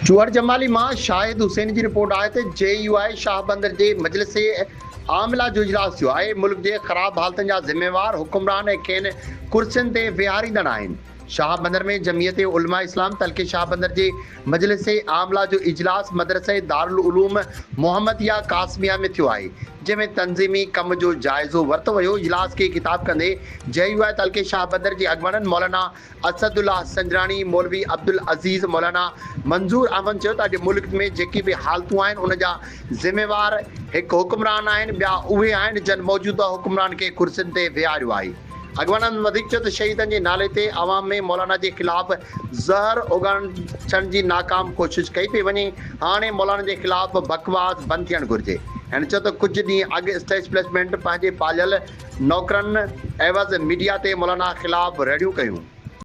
چوهڙ جمالي مان شاهد حسين جي رپورٽ آهي ته جي يو آء شاهبندر جي مجلس عامله جو اجلاس ٿيو آهي، ملڪ جي خراب حالتن جا ذميوار حڪمران ۽ کين ڪرسين تي ويهاريندڙ آهن. شاهبندر ۾ جمعيت علماء اسلام تعلقي شاهبندر جي مجلس عامله جو اجلاس مدرسه دارالعلوم محمديه قاسميه ۾ ٿيو آهي، جنهن ۾ تنظيمي ڪم جو جائزو ورتو ويو. اجلاس کي خطاب ڪندي جي يو آء تعلقي شاهبندر جي اڳواڻن مولانا اسد الله سنجراڻي، مولوي عبدالعزيز، مولانا منظور احمد چيو ته اڄ ملڪ ۾ جيڪي به حالتون آهن ان جا ذميوار هڪ حڪمران آهن ٻيا اهي آهن جن موجوده حڪمران کي ڪرسين تي ويهاريو آهي. اڳواڻن وڌيڪ چيو ته شهيدن جي نالي تي عوام ۾ مولانا جي خلاف زهر اوڳاڙڻ جي ناڪام ڪوشش ڪئي پئي وڃي، هاڻي مولانا جي خلاف بڪواس بند ٿيڻ گهرجي. هن چيو ته ڪجهه ڏينهن اڳ اسٽيبلشمينٽ پنهنجي پاليل نوڪرن عيوض ميڊيا تي مولانا خلاف رڙيون ڪيون.